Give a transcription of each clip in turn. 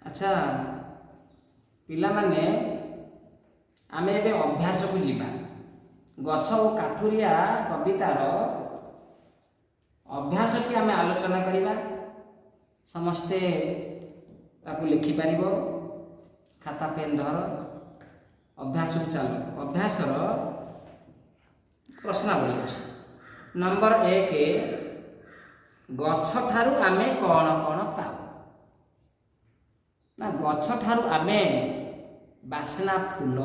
ଆଚ୍ଛା ପିଲାମାନେ, ଆମେ ଏବେ ଅଭ୍ୟାସକୁ ଯିବା। ଗଛ ଓ କାଠୁରିଆ କବିତାର ଅଭ୍ୟାସଟି ଆମେ ଆଲୋଚନା କରିବା। ସମସ୍ତେ ତାକୁ ଲେଖିପାରିବ। ଖାତା ପେନ୍ ଧର, ଅଭ୍ୟାସକୁ ଚାଲ। ଅଭ୍ୟାସର ପ୍ରଶ୍ନାବଳୀ ଅଛି। ନମ୍ବର 1, ଗଛଠାରୁ ଆମେ କ'ଣ କ'ଣ ପାଉ? ନା, ଗଛଠାରୁ ଆମେ ବାସ୍ନା ଫୁଲ,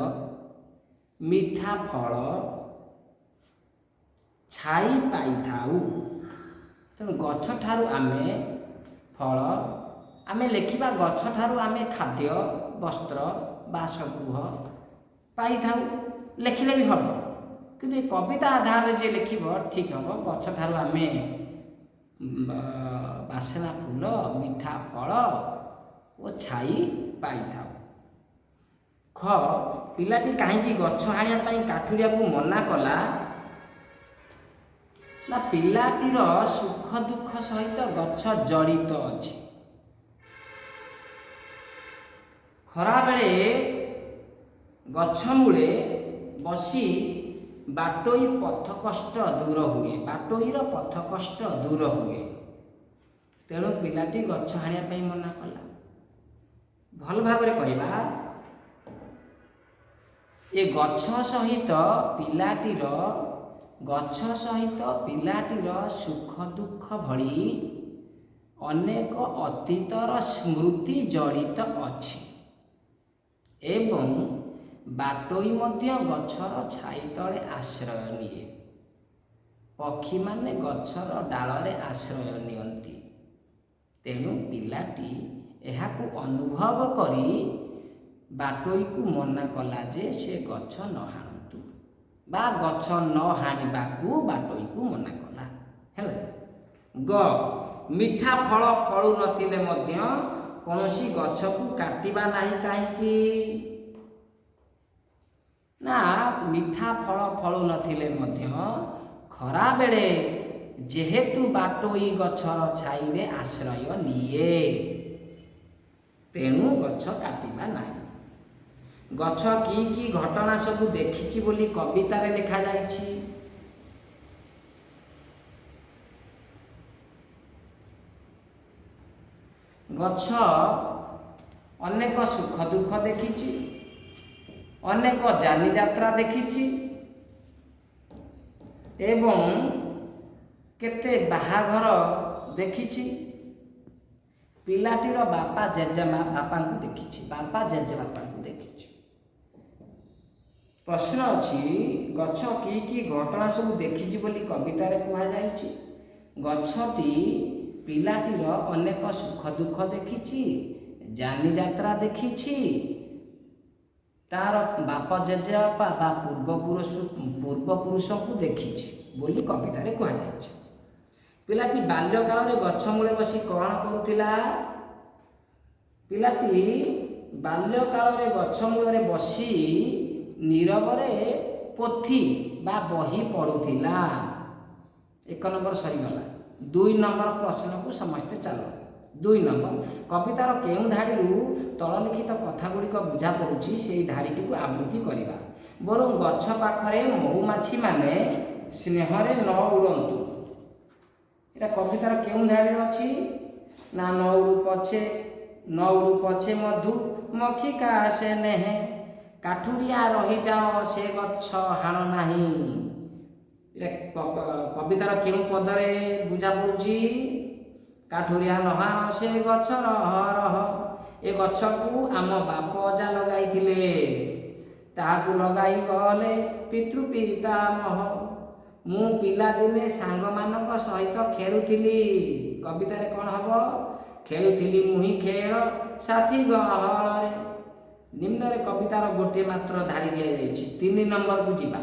ମିଠା ଫଳ, ଛାଇ ପାଇଥାଉ। ତେଣୁ ଗଛଠାରୁ ଆମେ ଫଳ, ଆମେ ଲେଖିବା, ଗଛଠାରୁ ଆମେ ଖାଦ୍ୟ, ବସ୍ତ୍ର, ବାସଗୃହ ପାଇଥାଉ, ଲେଖିଲେ ବି ହେବ। କିନ୍ତୁ ଏ କବିତା ଆଧାରରେ ଯିଏ ଲେଖିବ ଠିକ୍ ହେବ। ଗଛଠାରୁ ଆମେ ବାସ୍ନା ଫୁଲ, ମିଠା ଫଳ ଓ ଛାଇ ପାଇଥାଉ। ଖ, ପିଲାଟି କାହିଁକି ଗଛ ହାଣିବା ପାଇଁ କାଠୁରିଆକୁ ମନା କଲା? ନା, ପିଲାଟିର ସୁଖ ଦୁଃଖ ସହିତ ଗଛ ଜଡ଼ିତ ଅଛି। ଖରାବେଳେ ଗଛ ମୂଳେ ବସି ବାଟୋଇ ପଥ କଷ୍ଟ ଦୂର ହୁଏ, ବାଟୋଇର ପଥ କଷ୍ଟ ଦୂର ହୁଏ। ତେଣୁ ପିଲାଟି ଗଛ ହାଣିବା ପାଇଁ ମନା କଲା। ଭଲ ଭାବରେ କହିବା, ଏ ଗଛ ସହିତ ପିଲାଟିର, ଗଛ ସହିତ ପିଲାଟିର ସୁଖ ଦୁଃଖ ଭଳି ଅନେକ ଅତୀତର ସ୍ମୃତି ଜଡ଼ିତ ଅଛି ଏବଂ ବାଟୋଇ ମଧ୍ୟ ଗଛର ଛାଇ ତଳେ ଆଶ୍ରୟ ନିଏ। ପକ୍ଷୀମାନେ ଗଛର ଡାଳରେ ଆଶ୍ରୟ ନିଅନ୍ତି। ତେଣୁ ପିଲାଟି ଏହାକୁ ଅନୁଭବ କରି ବାଟୋଇକୁ ମନା କଲା ଯେ ସେ ଗଛ ନ ହାଣନ୍ତୁ ବା ଗଛ ନ ହାଣିବାକୁ ବାଟୋଇକୁ ମନା କଲା। ହେଲା। ଗ, ମିଠା ଫଳ ଫଳୁ ନଥିଲେ ମଧ୍ୟ କୌଣସି ଗଛକୁ କାଟିବା ନାହିଁ କାହିଁକି? ନା, ମିଠା ଫଳ ଫଳୁ ନଥିଲେ ମଧ୍ୟ ଖରାବେଳେ ଯେହେତୁ ବାଟୋଇ ଗଛର ଛାଇରେ ଆଶ୍ରୟ ନିଏ, ତେଣୁ ଗଛ କାଟିବା ନାହିଁ। ଗଛ କି କି ଘଟଣା ସବୁ ଦେଖିଛି ବୋଲି କବିତାରେ ଲେଖାଯାଇଛି? ଗଛ ଅନେକ ସୁଖ ଦୁଃଖ ଦେଖିଛି, ଅନେକ ଯାନିଯାତ୍ରା ଦେଖିଛି ଏବଂ କେତେ ବାହାଘର ଦେଖିଛି। ପିଲାଟିର ବାପା ଜେଜେମା ବାପାଙ୍କୁ ଦେଖିଛି, ବାପା ଜେଜେବାପାଙ୍କୁ ଦେଖିଛି। ପ୍ରଶ୍ନ ଅଛି, ଗଛ କି କି ଘଟଣା ସବୁ ଦେଖିଛି ବୋଲି କବିତାରେ କୁହାଯାଇଛି? ଗଛଟି ପିଲାଟିର ଅନେକ ସୁଖ ଦୁଃଖ ଦେଖିଛି, ଯାନିଯାତ୍ରା ଦେଖିଛି, ତାର ବାପ ଜେଜେବାପା ବା ପୂର୍ବପୁରୁଷଙ୍କୁ ଦେଖିଛି ବୋଲି କବିତାରେ କୁହାଯାଇଛି। ପିଲାଟି ବାଲ୍ୟକାଳରେ ଗଛ ମୂଳେ ବସି କ'ଣ କରୁଥିଲା? ପିଲାଟି ବାଲ୍ୟକାଳରେ ଗଛ ମୂଳରେ ବସି ନୀରବରେ ପୋଥି ବା ବହି ପଢ଼ୁଥିଲା। 1 ନମ୍ବର ସରିଗଲା। 2 ନମ୍ବର ପ୍ରଶ୍ନକୁ ସମସ୍ତେ ଚାଲ। 2 ନମ୍ବର, କବିତାର କେଉଁ ଧାଡ଼ିରୁ ତଳଲିଖିତ କଥା ଗୁଡ଼ିକ ବୁଝା ପଡ଼ୁଛି, ସେଇ ଧାଡ଼ିଟିକୁ ଆବୃତ୍ତି କରିବା। ବରଂ ଗଛ ପାଖରେ ମହୁମାଛିମାନେ ସ୍ନେହରେ ନ ଉଡ଼ନ୍ତୁ। ଏଇଟା କବିତାର କେଉଁ ଧାଡ଼ିରେ ଅଛି? ନା, ନ ଉଡ଼ୁ ପଛେ, ନ ଉଡ଼ୁ ପଛେ ମଧୁ ମକ୍ଷିକା ସେ ନେହେ, କାଠୁରିଆ ରହିଯାଅ ସେ ଗଛ ହାଣ ନାହିଁ। ଏଇଟା କବିତାର କେଉଁ ପଦରେ ବୁଝା ପଡ଼ୁଛି? କାଠୁରିଆ ନହାଣ ସେ ଗଛ ରହ ରହ। ଏ ଗଛକୁ ଆମ ବାପ ଅଜା ଲଗାଇଥିଲେ, ତାହାକୁ ଲଗାଇ ଗଲେ ପିତୃପିତାମହ। ମୁଁ ପିଲାଦିନେ ସାଙ୍ଗମାନଙ୍କ ସହିତ ଖେଳୁଥିଲି। କବିତାରେ କ'ଣ ହେବ? ଖେଳୁଥିଲି ମୁହିଁ ଖେଳ ସାଥୀ ଗହଳରେ। ନିମ୍ନରେ କବିତାର ଗୋଟିଏ ମାତ୍ର ଧାଡ଼ି ଦିଆଯାଇଛି। 3 ନମ୍ବରକୁ ଯିବା।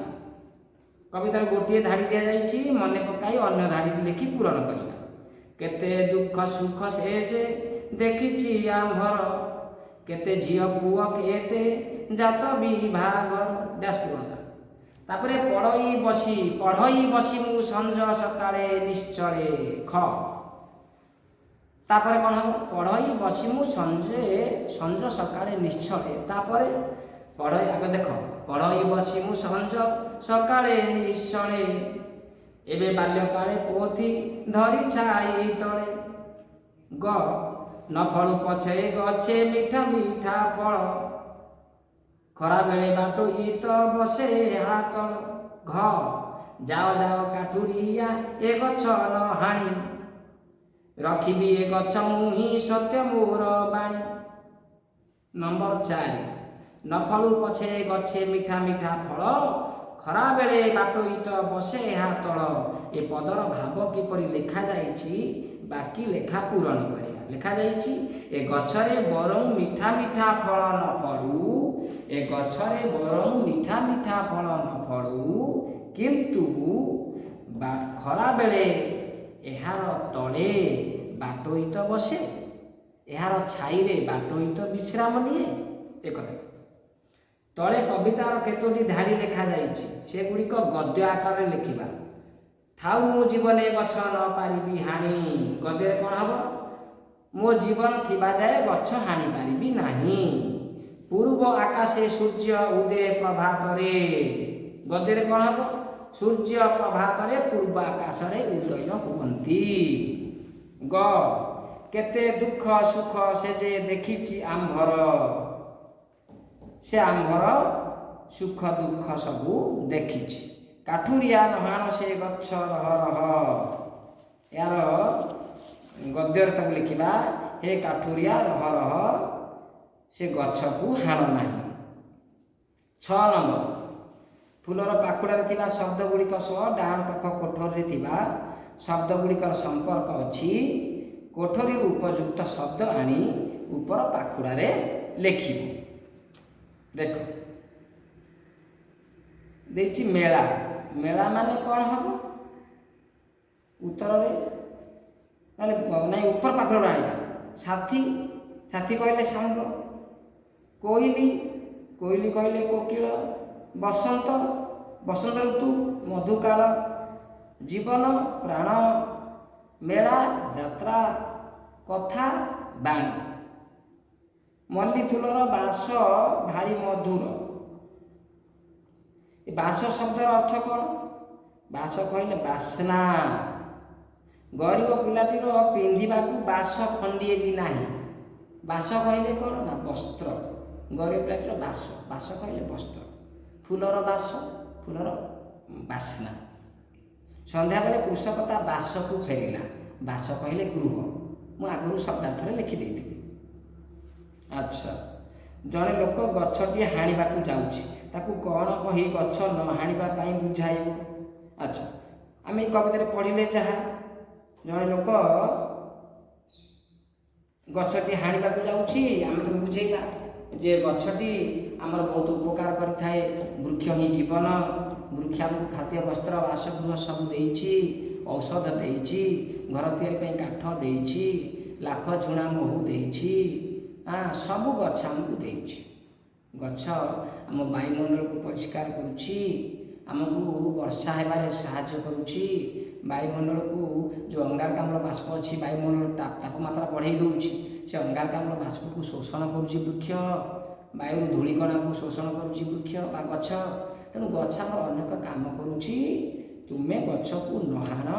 କବିତାର ଗୋଟିଏ ଧାଡ଼ି ଦିଆଯାଇଛି, ମନେ ପକାଇ ଅନ୍ୟ ଧାଡ଼ିଟି ଲେଖି ପୂରଣ କରିବା। କେତେ ଦୁଃଖ ସୁଖ ସେ ଯେ ଦେଖିଛି ଆମ୍ଭର, କେତେ ଝିଅ ପୁଅ କେତେ ଜାତ ବିଭାଘର, ଡ୍ୟାସ୍ ପୂରଣ। ତାପରେ ପଢ଼ଇ ବସି, ପଢ଼ଇ ବସି ମୁଁ ସଞ୍ଜ ସକାଳେ ନିଶ୍ଚଳେ। ଖ, ତାପରେ କ'ଣ ହେବ? ପଢ଼ଇ ବସି ମୁଁ ସଞ୍ଜେ ସଞ୍ଜ ସକାଳେ ନିଶ୍ଚଳେ। ତାପରେ ପଢ଼ଇ, ଆଗ ଦେଖ, ପଢ଼ଇ ବସି ମୁଁ ସଞ୍ଜ ସକାଳେ ନିଶ୍ଚଳେ, ଏବେ ବାଲ୍ୟକାଳେ ପୋଥି ଧରି ଛାଇ ତଳେ। ଗ, ନ ଫଳୁ ପଛେ ଗଛେ ମିଠା ମିଠା ଫଳ, ଖରାବେଳେ ବାଟୋଇ ତ ବସେ ଏହା ତଳ। ଘ, ଯାଅ ଯାଅ କାଠୁରିଆ ଏ ଗଛ ନ ହାଣି, ରଖିବି ଏ ଗଛ ମୁହିଁ ସତ୍ୟ ମୋର ବାଣୀ। ନମ୍ବର 4, ନ ଫଳୁ ପଛେ ଗଛେ ମିଠା ମିଠା ଫଳ, ଖରାବେଳେ ବାଟୋଇ ତ ବସେ ଏହା ତଳ। ଏ ପଦର ଭାବ କିପରି ଲେଖାଯାଇଛି? ବାକି ଲେଖା ପୂରଣ କରିବା। ଲେଖାଯାଇଛି, ଏ ଗଛରେ ବରଂ ମିଠା ମିଠା ଫଳ ନ ଫଳୁ, ଏ ଗଛରେ ବରଂ ମିଠା ମିଠା ଫଳ ନ ଫଳୁ, କିନ୍ତୁ ଖରାବେଳେ ଏହାର ତଳେ ବାଟୋଇ ତ ବସେ, ଏହାର ଛାଇରେ ବାଟୋଇ ତ ବିଶ୍ରାମ ନିଏ। ଏକଥା। ତଳେ କବିତାର କେତୋଟି ଧାଡ଼ି ଲେଖାଯାଇଛି, ସେଗୁଡ଼ିକ ଗଦ୍ୟ ଆକାରରେ ଲେଖିବା। ଥାଉ ମୋ ଜୀବନେ ଗଛ ନ ପାରିବି ହାଣି। ଗଦ୍ୟରେ କ'ଣ ହେବ? ମୋ ଜୀବନ ଥିବା ଯାଏ ଗଛ ହାଣି ପାରିବି ନାହିଁ। ପୂର୍ବ ଆକାଶେ ସୂର୍ଯ୍ୟ ଉଦୟ ପ୍ରଭାତରେ। ଗଦ୍ୟରେ କ'ଣ ହେବ? ସୂର୍ଯ୍ୟ ପ୍ରଭାତରେ ପୂର୍ବ ଆକାଶରେ ଉଦୟ ହୁଅନ୍ତି। ଗ, କେତେ ଦୁଃଖ ସୁଖ ସେ ଯେ ଦେଖିଛି ଆମ୍ଭର। ସେ ଆମ୍ଭର ସୁଖ ଦୁଃଖ ସବୁ ଦେଖିଛି। କାଠୁରିଆ ନହାଣ ସେ ଗଛ ରହ ରହ। ଏହାର ଗଦ୍ୟରେ ତାକୁ ଲେଖିବା, ହେ କାଠୁରିଆ ରହ ରହ, ସେ ଗଛକୁ ହାଣ ନାହିଁ। 6 ନମ୍ବର, ଫୁଲର ପାଖୁଡ଼ାରେ ଥିବା ଶବ୍ଦ ଗୁଡ଼ିକ ସହ ଡାହାଣ ପାଖ କୋଠରୀରେ ଥିବା ଶବ୍ଦ ଗୁଡ଼ିକର ସମ୍ପର୍କ ଅଛି। କୋଠରୀରୁ ଉପଯୁକ୍ତ ଶବ୍ଦ ଆଣି ଉପର ପାଖୁଡ଼ାରେ ଲେଖିବ। ଦେଖ, ଦେଇଛି ମେଳା। ମେଳା ମାନେ କ'ଣ ହେବ ଉତ୍ତରରେ? ନହେଲେ ନାଇଁ, ଉପର ପାଖରୁ ଆଣିବା। ସାଥୀ, ସାଥୀ କହିଲେ ସାଙ୍ଗ। କୋଇଲି, କୋଇଲି କହିଲେ କୋକିଳ। ବସନ୍ତ, ବସନ୍ତ ଋତୁ, ମଧୁକାଳ। ଜୀବନ, ପ୍ରାଣ। ମେଳା, ଯାତ୍ରା। କଥା, ବାଣୀ। ମଲ୍ଲି ଫୁଲର ବାସ ଭାରି ମଧୁର। ଏ ବାସ ଶବ୍ଦର ଅର୍ଥ କ'ଣ? ବାସ କହିଲେ ବାସ୍ନା। ଗରିବ ପିଲାଟିର ପିନ୍ଧିବାକୁ ବାସ ଖଣ୍ଡିଏ ବି ନାହିଁ। ବାସ କହିଲେ କ'ଣ ନା ବସ୍ତ୍ର। ଗରିବ ପିଲାଟିର ବାସ, ବାସ କହିଲେ ବସ୍ତ୍ର। ଫୁଲର ବାସ, ଫୁଲର ବାସ୍ନା। ସନ୍ଧ୍ୟାବେଳେ କୃଷକ ତା ବାସକୁ ଫେରିଲା। ବାସ କହିଲେ ଗୃହ। ମୁଁ ଆଗରୁ ଶବ୍ଦାର୍ଥରେ ଲେଖିଦେଇଥିଲି। ଆଚ୍ଛା, ଜଣେ ଲୋକ ଗଛଟିଏ ହାଣିବାକୁ ଯାଉଛି, ତାକୁ କ'ଣ କହି ଗଛ ନ ହାଣିବା ପାଇଁ ବୁଝାଇବ? ଆଚ୍ଛା, ଆମେ ଏଇ କବିତାରେ ପଢ଼ିଲେ ଯାହା, ଜଣେ ଲୋକ ଗଛଟି ହାଣିବାକୁ ଯାଉଛି, ଆମେ ତାକୁ ବୁଝେଇବା ଯେ ଗଛଟି ଆମର ବହୁତ ଉପକାର କରିଥାଏ। ବୃକ୍ଷ ହିଁ ଜୀବନ। ବୃକ୍ଷ ଆମକୁ ଖାଦ୍ୟ, ବସ୍ତ୍ର, ବାସଗୃହ ସବୁ ଦେଇଛି, ଔଷଧ ଦେଇଛି, ଘର ତିଆରି ପାଇଁ କାଠ ଦେଇଛି, ଲାଖ, ଝୁଣା, ମହୁ ଦେଇଛି, ସବୁ ଗଛ ଆମକୁ ଦେଇଛି। ଗଛ ଆମ ବାୟୁମଣ୍ଡଳକୁ ପରିଷ୍କାର କରୁଛି, ଆମକୁ ବର୍ଷା ହେବାରେ ସାହାଯ୍ୟ କରୁଛି, ବାୟୁମଣ୍ଡଳକୁ ଯେଉଁ ଅଙ୍ଗାରକାମ୍ଳ ବାଷ୍ପ ଅଛି, ବାୟୁମଣ୍ଡଳ ତାପମାତ୍ରା ବଢ଼େଇ ଦେଉଛି, ସେ ଅଙ୍ଗାରକାମ୍ଳ ବାଷ୍ପକୁ ଶୋଷଣ କରୁଛି ବୃକ୍ଷ, ବାୟୁରୁ ଧୂଳିକଣାକୁ ଶୋଷଣ କରୁଛି ବୃକ୍ଷ ବା ଗଛ। ତେଣୁ ଗଛ ଆମର ଅନେକ କାମ କରୁଛି, ତୁମେ ଗଛକୁ ନହାଣ,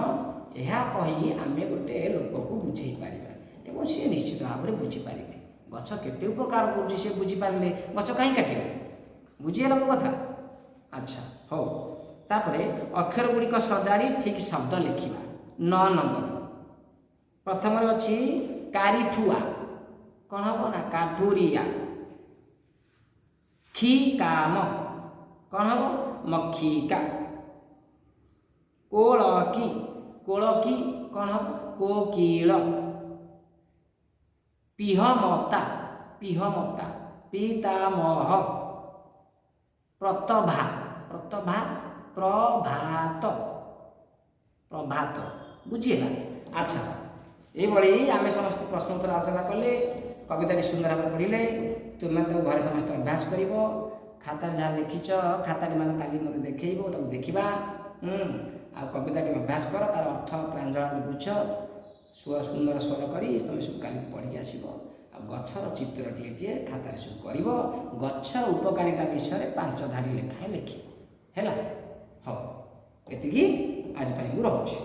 ଏହା କହି ଆମେ ଗୋଟେ ଲୋକକୁ ବୁଝେଇ ପାରିବା ଏବଂ ସିଏ ନିଶ୍ଚିତ ଭାବରେ ବୁଝିପାରିବେ। ଗଛ କେତେ ଉପକାର କରୁଛି ସେ ବୁଝିପାରିଲେ ଗଛ କାହିଁ କାଟିବେ? ବୁଝିହେଲା ମୋ କଥା? ଆଚ୍ଛା, ହଉ। ତାପରେ ଅକ୍ଷର ଗୁଡ଼ିକ ସଜାଡ଼ି ଠିକ୍ ଶବ୍ଦ ଲେଖିବା। 9 ନମ୍ବର, ପ୍ରଥମରେ ଅଛି କାରିଠୁଆ, କ'ଣ ହେବ ନା କାଠୁରିଆ। ଖି କାମ, କ'ଣ ହେବ? ମକ୍ଷିକା। କୋଳକି, କୋଳକି କ'ଣ ହେବ? କୋକିଳ। ପିହମତା, ପିହମତା ପିତାମହ। ପ୍ରତଭା, ପ୍ରତଭା ପ୍ରଭାତ, ପ୍ରଭାତ। ବୁଝିହେଲା? ଆଚ୍ଛା, ଏଇଭଳି ଆମେ ସମସ୍ତେ ପ୍ରଶ୍ନ ଉତ୍ତର ଆଲୋଚନା କଲେ, କବିତାଟି ସୁନ୍ଦର ଭାବରେ ପଢ଼ିଲେ। ତୁମେ ତ ଘରେ ସମସ୍ତେ ଅଭ୍ୟାସ କରିବ। ଖାତାରେ ଯାହା ଲେଖିଛ, ଖାତାଟି ମାନେ କାଲି ମୋତେ ଦେଖେଇବ, ତାକୁ ଦେଖିବା। ଆଉ କବିତାଟି ଅଭ୍ୟାସ କର, ତାର ଅର୍ଥ ପ୍ରାଞ୍ଜଳ ଭାବରେ ବୁଝ, ସୁନ୍ଦର ସ୍ୱର କରି ତୁମେ ସବୁ କାଲି ପଢ଼ିକି ଆସିବ। ଆଉ ଆଉ ଗଛର ଚିତ୍ରଟିଏ ଟିଏ ଖାତାରେ ସବୁ କରିବ। ଗଛର ଉପକାରିତା ବିଷୟରେ 5 ଧାଡ଼ି ଲେଖାଏଁ ଲେଖିବ। ହେଲା? ହଉ, ଏତିକି ଆଜି ପାଇଁ ମୁଁ ରହୁଛି।